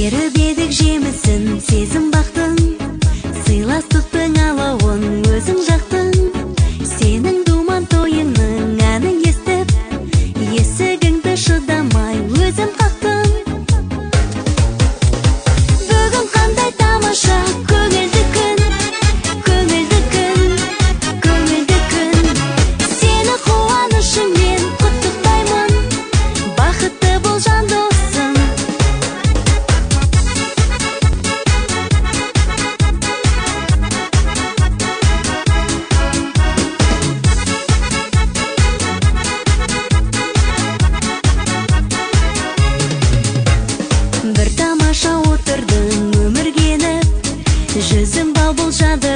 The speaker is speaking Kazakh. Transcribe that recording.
Теріп едік жемісін сезім бақтың, сыйластықтың алауын өзің жақтың. Сенің думан тойыңның әнін естіп, есігіңді шыдамай өзім қақтым. Бүгін қандай тамаша көңілді күн, көңілді күн, көңілді күн. Сені қуанышыңмен құттықтаймын, бақытты бол, жан досым. Бір тамаша отырдың өмірге еніп, жүзің бал бұл жадырап.